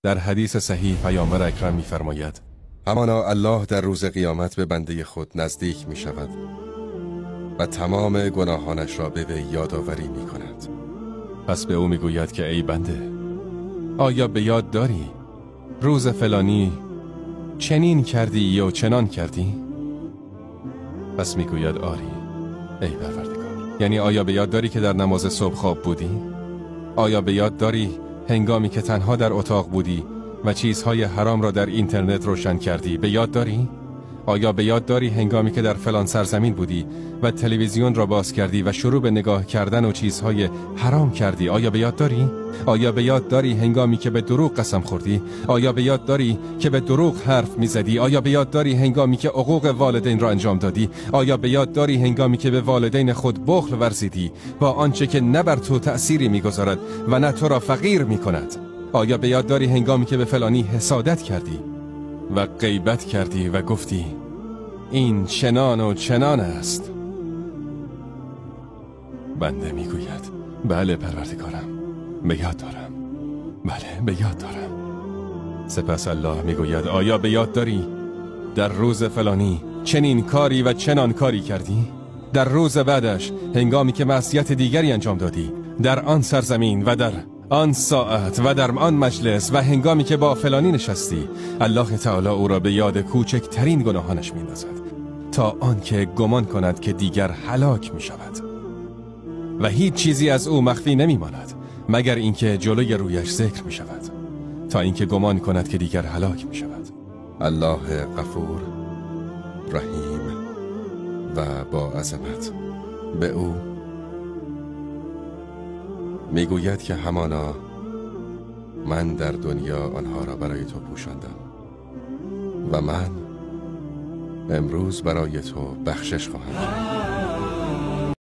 در حدیث صحیح پیامبر اکرم می‌فرماید: همانا الله در روز قیامت به بنده خود نزدیک می شود و تمام گناهانش را به وی یادآوری می کند. پس به او میگوید که ای بنده، آیا به یاد داری روز فلانی چنین کردی یا چنان کردی؟ پس میگوید آری ای پروردگار. یعنی آیا به یاد داری که در نماز صبح خواب بودی؟ آیا به یاد داری هنگامی که تنها در اتاق بودی و چیزهای حرام را در اینترنت روشن کردی؟ به یاد داری؟ آیا به یاد داری هنگامی که در فلان سرزمین بودی و تلویزیون را باز کردی و شروع به نگاه کردن و چیزهای حرام کردی؟ آیا به یاد داری؟ آیا به یاد داری هنگامی که به دروغ قسم خوردی؟ آیا به یاد داری که به دروغ حرف میزدی؟ آیا به یاد داری هنگامی که عقوق والدین را انجام دادی؟ آیا به یاد داری هنگامی که به والدین خود بخل ورزیدی با آنچه که نه بر تو تأثیری میگذارد و نه تو را فقیر میکند؟ آیا به یاد داری هنگامی که به فلانی حسادت کردی و غیبت کردی و گفتی این چنان و چنان است؟ بنده میگوید بله پروردگارم، به یاد دارم، بله به یاد دارم. سپس الله میگوید آیا به یاد داری در روز فلانی چنین کاری و چنان کاری کردی؟ در روز بعدش هنگامی که معصیت دیگری انجام دادی، در آن سرزمین و در آن ساعت و در آن مجلس و هنگامی که با فلانی نشستی، الله تعالی او را به یاد کوچکترین گناهانش میندازد تا آنکه گمان کند که دیگر هلاک می شود و هیچ چیزی از او مخفی نمی ماند مگر اینکه جلوی رویش ذکر می شود، تا اینکه گمان کند که دیگر هلاک می شود. الله غفور رحیم و با عظمت به او میگوید که همانا من در دنیا آنها را برای تو پوشاندم و من امروز برای تو بخشش خواهم کرد.